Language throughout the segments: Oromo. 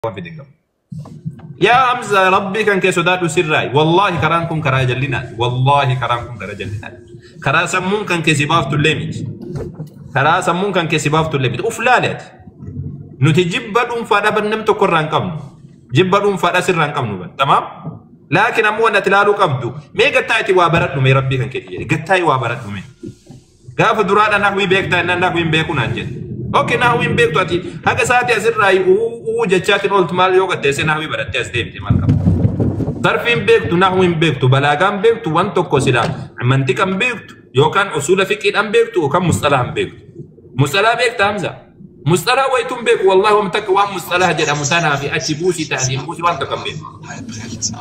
Waan fide hin qabu. Yaa Hamza, Rabbii kan kee sodaadhu sirraayi. Wallaahi karaan kun karaa jallinaati. Wallaahi karaan kun karaa jallinaati. Karaa sammuun kan kee si baaftu illee miti. Karaa sammuun kan kee si baaftu illee miti. Uf laali ati. Nuti jibba dhuunfaadhaa bar nam tokko irraa hin qabnu. Jibba dhuunfaadhaa sirraa hin qabnu bar. Tamaam? Laakiin ammoo wanti ati ilaaluu qabdu mee gattaa itti waa baradhu mee Rabbii kan keeti jedhe. Gattaa waa baradhu mee. Gaafa duraadha nahwii beektaa innaan nahwii hin beeku naan jedhe. Okay, nahwii hin beektu ati haga sa'aatii asirraa uu jechaatiin ooltu maal yoo gatteessee nahwii barattee as deebite maal qaba? Sarfii hin beektu, nahwii hin beektu, balaagaa hin beektu, waan tokko silaa mantiqa hin beektu yookaan usuula fiqiidhaan beektu yookaan musxalaa hin beektu. Musxalaa beekta Hamza? Musxalaa wayituu hin beeku wallahi waan takka waan musxalaa jedhamu tanaa fi achi buusii ta'anii buusii waan tokko hin beeku.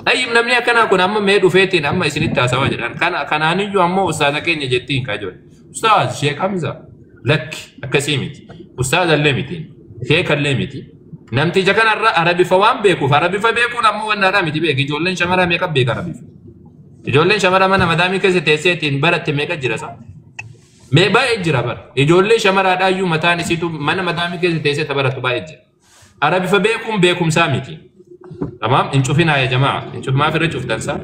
Tayyib namni akkanaa kun amma mee dhufeetiin amma isinitti haasawaa jedhan. Kana kanaaniyyuu ammoo ustaaza keenya jettiin kaa jiru. Ustaaz Sheek Hamza lakki akkasii miti. Ustaaza illee miti. Sheeka illee miti. Namticha kanarra Arabifa waan beekuuf Arabifa beekuun ammoo wannaadhaa miti beeki. Ijoolleen shamaraa meeqa beeka Arabifa? Ijoolleen shamaraa mana madaamii keessa teessee ittiin baratte meeqa jira isaa? Mee baay'ee jira bara. Ijoollee shamaraadhaayyuu mataan isiitu mana madaamii keessa teessee tabaratu baay'ee jira. Arabifa beekuun beekumsaa miti. Tamaam hin cufinaa yaa jamaa. Hin cuf maaf irra cuftan saa?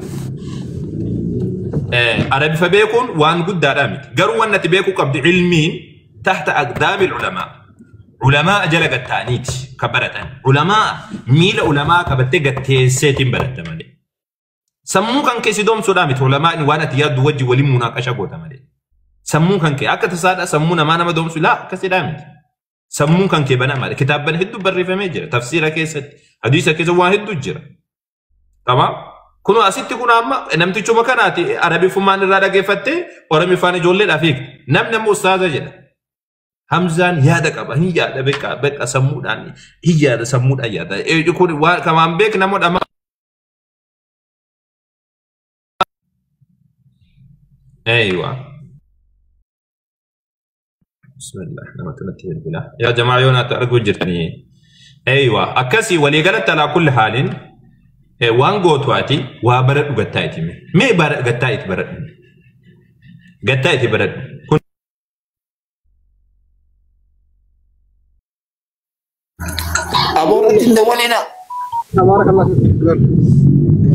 Arabifa beekuun waan guddaadhaa miti. Garuu waan ati beekuu qabdu ilmiin tahta aqdaamil ulamaa. Ulamaa jala gatta'aniiti ka baratan. Ulamaa miila ulamaa qabattee gatteesseetiin baratta malee. Sammuu kan kee si doomsuudhaa miti ulamaan waan ati yaaddu wajji waliin munaaqasha goota malee. Sammuu kan kee akka tasaadha sammuu namaa nama doomsu laa akkasidhaa miti. Sammuun kan kee banamaadha. Kitaabban hedduu barreeffamee jira. Tafsiira keessatti, hadiisa keessa waan hedduu jira. Tamam? Kunoo asitti kun amma namtichuma kanaati Arabifummaan irraa dhageeffattee Oromiffaan ijoolleedhaaf hiikte. Namni ammoo ustaaza jedha. Hamzaan yaada qaba. Hin yaada beekaa beekaa sammuudhaan hin yaada sammuudhaan yaada. Kun waan kamaan beek namoota dhama. Eeywa. Bismillah namatti natti bilbila. Yaa jamaa yoo naatti arguu jirtanii. Eeywa akkasii waliigalatti alaa kulli haalin waan gootu ati waa baradhu gattaa itti mee. Mee gattaa itti baradhu. Gattaa itti baradhu. Kun Aboo irratti hin dawwalinaa. Tabaarakallah fiik.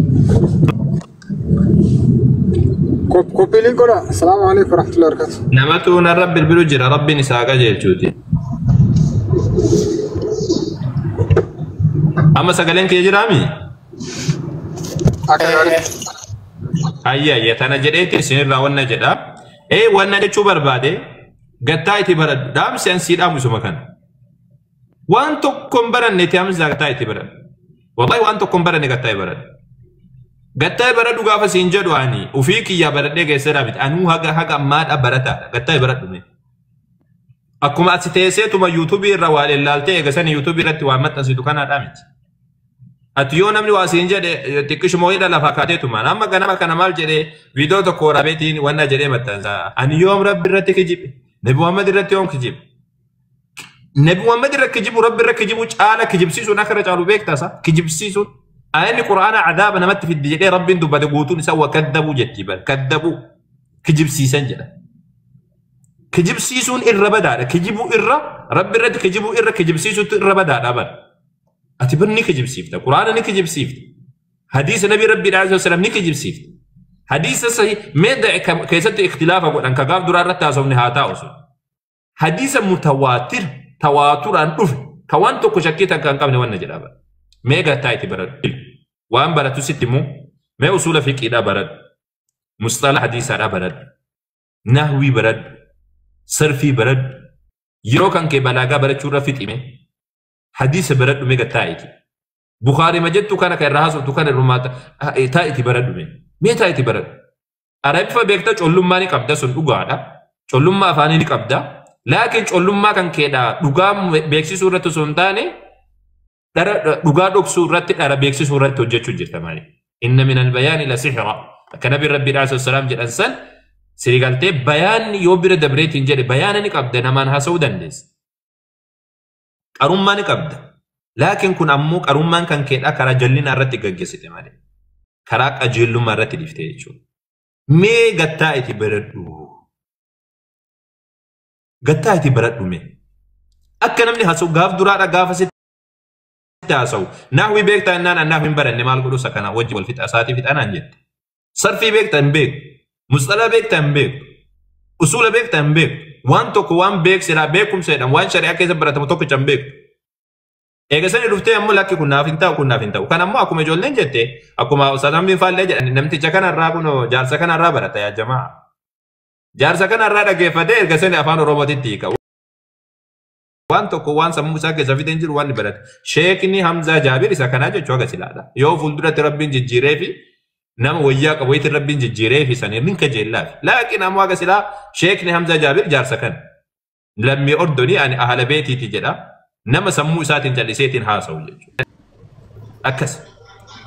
Koppiiliin godha. Salaamu alaikum warahmatullahi wabarakatuh. Namatu narra bilbilu jira rabbiin isaa qajeelchuuti. Amma sagaleen kee jiraami? Akka gaariitti. Ayya ayya tana jedheeti isinirraa wanna jedha. Ee wanna jechuu barbaade gattaa itti baradhu. Dhaamsi an sii dhaamu isuma kana. Waan tokko hin baranne itti Hamzaa gattaa itti baradhu. Wallahi waan tokko hin baranne gattaa itti baradhu. Gattaa itti baradhu gaafa siin jedhu ani ufii kiyyaa baradhee geesseedhaa miti. Anuu haga haga ammaadha barataadha. Gattaa itti baradhu mee. Akkuma ati teesseetuma yuutuubii irra waa lallaaltee eega sani yuutuubii irratti waa maxxansitu kanaadhaa miti. Ati yoo namni waa siin jedhe xiqqishuma wayiidha lafaa kaateetumaan amma ganama kana maal jedhee viidiyoo tokko waraabeetiin wanna jedhee maxxansa. Ani yoom rabbi irratti kijibe? Nabi Muhammad irratti yoom kijibe? Nabi Muhammad irra kijibu rabbi irra kijibu caala kijibsiisuun akka irra caalu beektaa isaa? Kijibsiisuun. Ayinni Qur'aana cadaaba namatti fiddi jedhee rabbiin dubbate guutuun isaa wa kaddabuu jetti bar kaddabuu kijibsiisan jedha. Kijibsiisuun irra badaadha. Kijibuu irra rabbi irratti kijibuu irra kijibsiisuutu irra badaadha bar. Ati bar ni kijibsiifta. Qur'aana ni kijibsiifta. Hadiisa Nabi Rabbi alayhi wasallam ni kijibsiifta. Hadiisa sahih mee keessatti ikhtilaafa godhan ka gaaf duraa irratti haasofne haa taa'u sun. Hadiisa mutawaatir tawaaturaan dhufe ka waan tokko shakkii takka hin qabne wanna jedha bara. Mee gattaa itti baradhu. Waan baratu sitti immoo mee usuula fiqiidhaa baradhu. Musxala hadiisaadhaa baradhu. Nahwii baradhu. Sarfii baradhu. Yeroo kan kee balaagaa barachuu irra fixime. Hadiisa baradhu mee gattaa itti. Bukaari ma jettu kana kan irraa haasoftu kana irrumaa taa'iti baradhu mee. Mee taa'iti baradhu. Arabifa beekta collummaa ni qabda sun dhugaadha. Collummaa afaanii ni qabda. Laakiin collummaa kan keedha dhugaa beeksisuu irratti osoo hin taane dhara dhugaa dhoksuu irratti dhara beeksisuu irratti hojjechuu jirta malee. Inna minal bayaani la sihra. Akka nabi Rabbi alayhi salaam jedhan san siri galtee bayaanni yoo bira dabreetiin jedhe bayaana ni qabda namaan haasa'uu dandeessa. Qarummaa ni qabda. Laakiin kun ammoo qarummaan kan keedha karaa jallinaa irratti gaggeessite malee. Karaa qajeelummaa irratti dhiifte jechuudha. Mee gattaa itti baradhu. Gattaa itti baradhu mee. Akka namni haasa'u gaaf duraadha gaafa sitti haasa'u. Nahwi beektaa innaan annaaf hin baranne maal godhu isa kana wajji wal fixa isaatii fixanaan jette. Sarfii beektaa hin beeku. Musxalaa beektaa hin beeku. Usuula beektaa hin beeku. Waan tokko waan beeksedha beekumsa jedhamu waan shari'aa keessa baratamu tokkicha hin beeku. Eega sani dhuftee ammoo lakki kun naaf hin ta'u kun naaf hin ta'u. Kan ammoo akkuma ijoolleen jette akkuma Ustaaz Hamdiin Faallee jedhan namticha kanarraa kun jaarsa kanarraa barata yaa jamaa. Jaarsa kanarraa dhaggeeffatee erga sani afaan Oromootitti hiika. Waan tokko waan sammuu isaa keessa fideen jiru waan ni barate. Sheekni Hamzaa Jaabir isa kanaa jechuu aga silaadha. Yoo fuulduratti Rabbiin jijjiiree fi nama wayyaa qabu wayitti Rabbiin jijjiiree fi sanii min kajeellaafi. Laakiin ammoo aga silaa Sheekni Hamzaa Jaabir jaarsa kana. Lammii Ordonii ani ahla beetiiti jedha. Nama sammuu isaatiin calliseetiin haasa'u jechuudha. Akkas.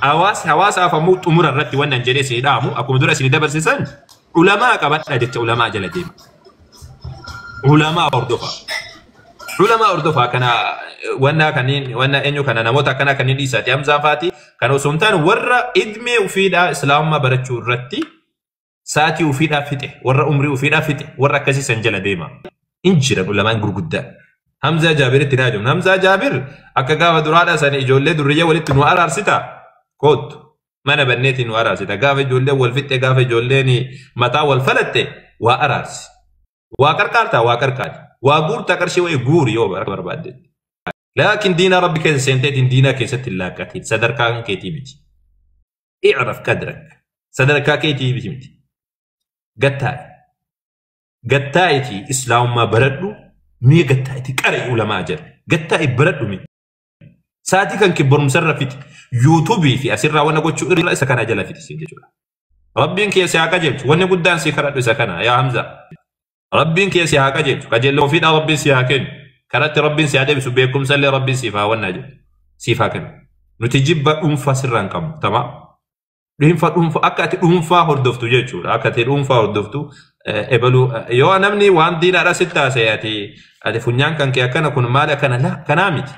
Hawaasaaf ammoo xumura irratti wannan jedhee isinii dhaamu akkuma dura isinii dabarsisan ulamaa qabadha jecha ulamaa jala deema. Ulamaa hordofaa. Ulamaa hordofaa kana wannaa kanneen wanna eenyu kana namoota akkanaa kanneen dhiisaati Hamzaa faati kan osoo hin taane warra idmee ofiidhaa islaamummaa barachuu irratti sa'aatii ofiidhaa fixe warra umrii ofiidhaa fixe warra akkasii san jala deema. In jiran ulamaan gurguddaa. Hamzaa Jaabiritti naa jiru. Hamzaa Jaabir akka gaafa duraadhaa sani ijoollee durriyyee walitti nu araarsita. Kootu mana banneetiin nu araarsita. Gaafa ijoolleen wal fixxe gaafa ijoolleen mataa wal falatte waa araarsi. Waa qarqaartaa waa qarqaari. Waa guurtaa qarshii wayii guuri yoo barbaadde. Laakiin diinaa rabbi keessa seenteetiin diinaa keessatti hin laaqqatiin sadarkaa kan keetii miti. I'raf qadrak sadarkaa keetii miti. Gattaa'i. Gattaa'itii islaamummaa baradhu mee gattaa'itii qara'i ulamaa jedha. Gattaa'i baradhu mee. Sa'aatii kan kee barumsarra fiti. Yuutuubii fi asirraa wanna gochuu irra isa kana jala fiti siin jechuudha. Rabbiin kee si haa qajeelchu. Wanni guddaan si kadhadhu isa kana yaa Hamza. Rabbiin kee si haa qajeelchu. Qajeeloo ofiidhaa Rabbiin si haa kennu. Karatti Rabbiin si haa deebisu beekumsa illee Rabbiin siif haa wannaa jedhu. Siif haa kennu. Nuti jibba dhuunfaa sirraa hin qabnu. Tamaa. Dhuunfaa dhuunfaa akka ati dhuunfaa hordoftu jechuudha. Akka ati dhuunfaa hordoftu ebaluu yoo namni waan diinaadhaa sitti haasa'e ati funyaan kan kee akkana kun maali akkana laa kanaa miti.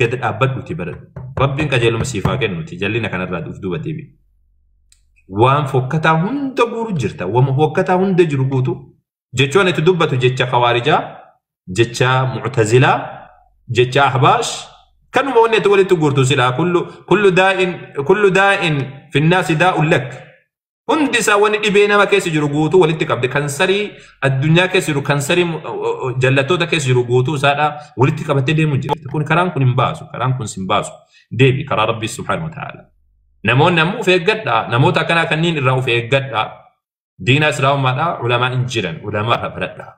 Gad dhaabbadhuuti baradhu. Rabbiin qajeeluma siif haa kennuuti jallina kanarraa of duuba deebi'i. Waan fokkataa hunda guuru jirta. Waan fokkataa hunda jiru guutu. Jechoon itti dubbatu jecha khawaarijaa, jecha mu'tazilaa, jecha ahbaash. Kanuma wanni itti walitti guurtu silaa kullu daa'in finnaasi daa'un lak. Hundi isaa wanni dhibee nama keessa jiru guutuu walitti qabde kansarii addunyaa keessa jiru kansarii jallattoota keessa jiru guutuu isaadhaa walitti qabattee deemuu jirti. Kun karaan kun hin baasu karaan kun sin baasu deebi karaa Rabbii subhaanahu wa ta'ala. Namoonni ammoo of eeggadhaa namoota akkanaa kanneen irraa of eeggadhaa diinaa islaamummaadhaa ulamaa hin jiran ulamaa irraa baradhaa.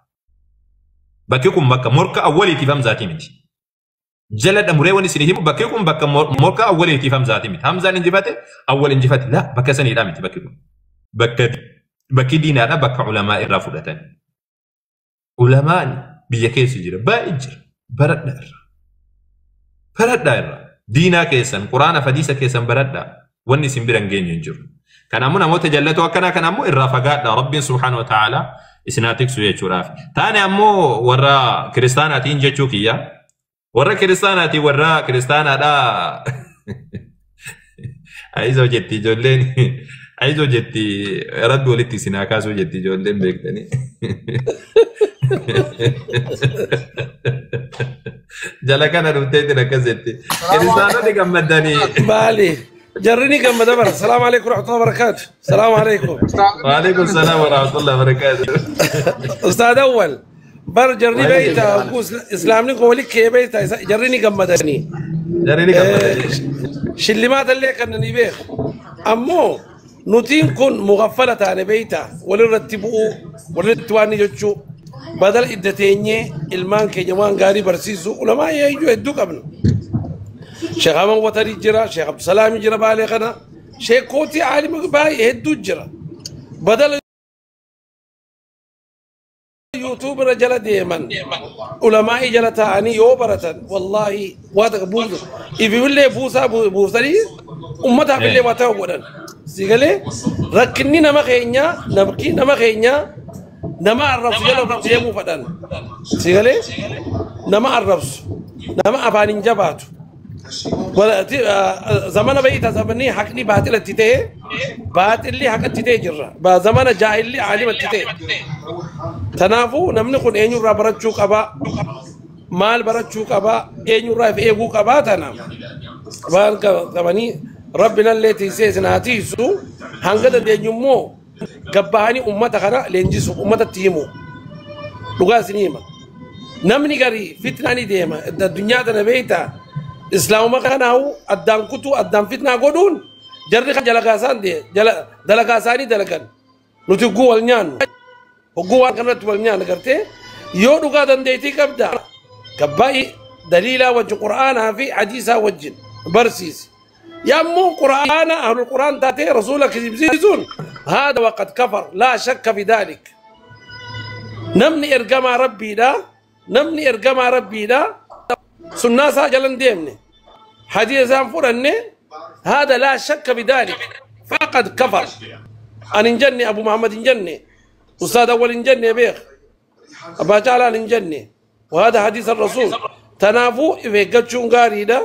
Bakki kun bakka morka awwaliitiif Hamzaatii miti. Jala dhamuree wanni isin himu bakki kun bakka morka awwaliitiif Hamzaatii miti. Hamzaan injifate awwal injifate laa bakka saniidhaa miti bakki kun. Bakki diinaadha bakka ulamaa irraa fudhatan. Ulamaan biyya keessa jira baay'ee jira baradhaa irraa. Baradhaa irraa. Diinaa keessan quraana hadiisa keessan baradhaa wanni isin bira hin geenye hin jiru. Kanaammoo namoota jallatoo akkanaa kana ammoo irraa fagaadhaa Rabbiin subhaanahu wa ta'ala isin haa tiksu jechuudhaaf. Taane ammoo warra kiristaanaatiin jechuu kiyya. Warra kiristaanaatiin warra kiristaanaadhaa. Ayizoo jetti ijoolleen ayizoo jetti rabbi walitti isin haa kaasuu jetti ijoolleen beektanii. Jala kana dhufteetiin akkas jetti. Kiristaanonni gammadanii. Maali? Jarrini gammada bara. Salaamu alaikum warahmatullahi wabarakatuh. Salaamu alaikum. Waalaikum salaam warahmatullahi wabarakatuh. Ustaad Awwal. Bar jarri beeyta islaamni kun wali kee beeyta jarrini gammadanii. Jarrini gammadanii. Shillimaata illee kannanii beeku. Ammoo nutiin kun mugaffala taane beeyta walirratti bu'uu walirratti waan jechuu badala idda teenyee ilmaan keenya waan gaarii barsiisu ulamaa eeyyuu hedduu qabna. Sheekh Aman Watarii jira, Sheekh Abdusalaami jira baalee kana, sheekootii aalima baay'ee hedduu jira. Badala yuutuub irra jala deeman ulamaa'ii jala taa'anii yoo baratan wallaahi waa takka buusu. Ifillee buusaa buusanii ummataaf illee waa ta'u godhan. Sigalee rakkinni nama keenyaa namki nama keenyaa nama arrabsu jala deemuu fadhan. Sigalee nama arrabsu nama afaan hin jabaatu. Zamana beeyta zamanni haqni baaxilatti ta'e baaxilli haqatti ta'e jirra. Zamana jaahilli aalimatti ta'e. Kanaafuu namni kun eenyurraa barachuu qaba? Maal barachuu qabaa eenyurraa if eeguu qabaa tana waan qabanii rabbinallee tiisee isin haa tiisu hanga dandeenyu immoo gabbahanii ummata kana leenjisu ummatatti himu dhugaa isin hima namni garii fitnaa ni deema addunyaa tana beeyta islaamuma kanaahu addaan kutuu addaan fitnaa godhuun jarri kan dalagaa isaanii dalagan nuti hogguu wal nyaannu hogguu waan kanarratti wal nyaannu gartee yoo dhugaa dandeettii qabda gabba'i daliilaa wajjin qura'aanaa fi hadiisaa wajjin barsiisi يا مو قرآن أهل القرآن تاتي رسولك يبزيزون هذا وقد كفر لا شك في ذلك نمني إرجما ربي دا نمني إرجما ربي دا سنة ساجلن ديمني حديث فرني هذا لا شك في ذلك فقد كفر أن إنجني أبو محمد إنجني أستاذ أول إنجني بيخ أبا جعلان إنجني وهذا حديث الرسول تنافو إذا قد قاري دا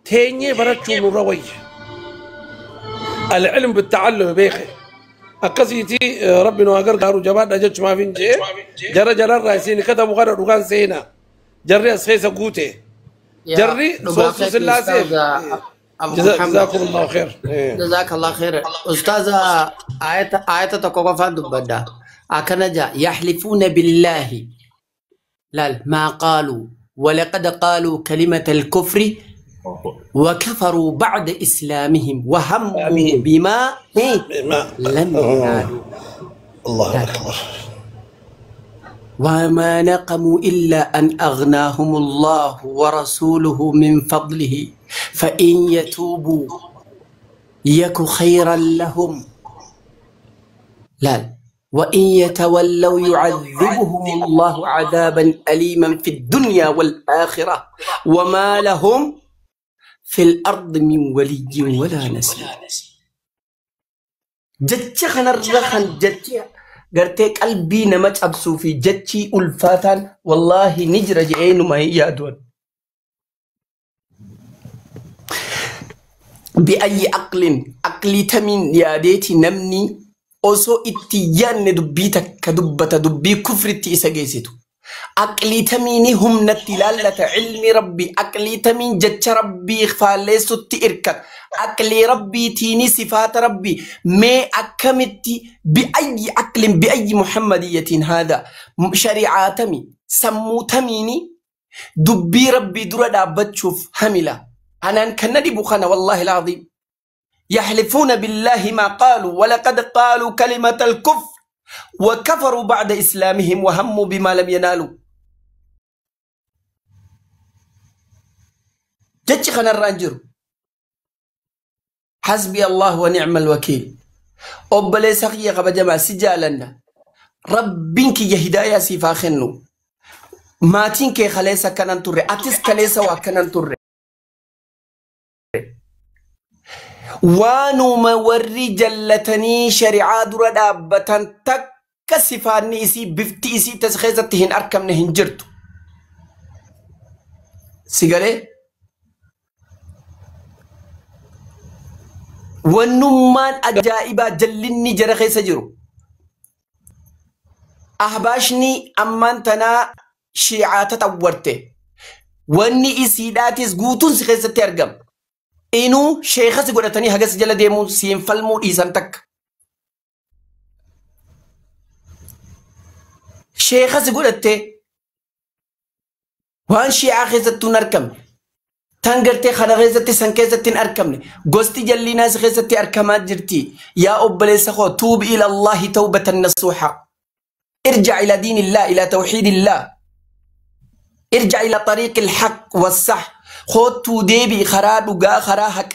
تيني برتشو نروي العلم بالتعلم بيخي أكسيتي ربي نواقر قارو جبان أجتش ما فين جي جرى جرى الرئيسين كتبوا غير رقان سينا جري أسخيسة قوتي جري صوص سلاسي جزاكم الله خير جزاك الله خير أستاذة آية تقوى دبدا أكنجا يحلفون بالله لا ما قالوا ولقد قالوا كلمة الكفر وكفروا بعد إسلامهم وهموا بما لم ينالوا الله أكبر وما نقموا إلا أن أغناهم الله ورسوله من فضله فإن يتوبوا يك خيرا لهم لا وإن يتولوا يعذبهم الله عذابا أليما في الدنيا والآخرة وما لهم في الأرض من ولي ولا نصير. جتشي خنرخن جتشي قرتي قلبي نمت أبسو في جتشي ألفاتان والله نجر جعين ما هي أدون بأي عقل عقلي تمين يا ديتي نمني أوسو اتيان دبيتك كدبة دبي كفرتي إسا عقلي تميني هم نتلالة علم ربي عقلي تمين جتش ربي فاليسو تئركت عقلي ربي تيني صفات ربي ما أكمتي بأي عقل بأي محمدية هذا شريعة تمي سمو تميني دبي ربي دردا بتشوف هملة أنا كندي بخنا والله العظيم يحلفون بالله ما قالوا ولقد قالوا كلمة الكفر وكفروا بعد إسلامهم وهموا بما لم ينالوا. جتش خنا الرانجر حسبي الله ونعم الوكيل. أبلي سخي غب جماعة سجالنا ربينك يا هداية سيفاخنو ماتينك خليسا كنان تري أتس كليسا وكنان تري وانو موري جلتني شريعة درا دابتن تك سفاني إسي بفتي إسي تسخيزتهن أركم نهن جرتو سيغالي ونمان أجائبا جلني جرخي سجرو أحباشني أمان تنا شيعة تطورته واني إسي داتيس قوتون سخيزتي أرقم إنو شيخ سيقولتني هجس جل ديمو سين فلمو إيسان تك شيخ سيقولتي وان شيعة خيزتو نركم تنقرتي خنا خيزتي سنكيزتي أركمني قوستي جلي ناس خيزتي أركمات جرتي يا أبلي سخو توب إلى الله توبة نصوحة ارجع إلى دين الله إلى توحيد الله ارجع إلى طريق الحق والصح خوتو ديبي خرا دغا خرا حق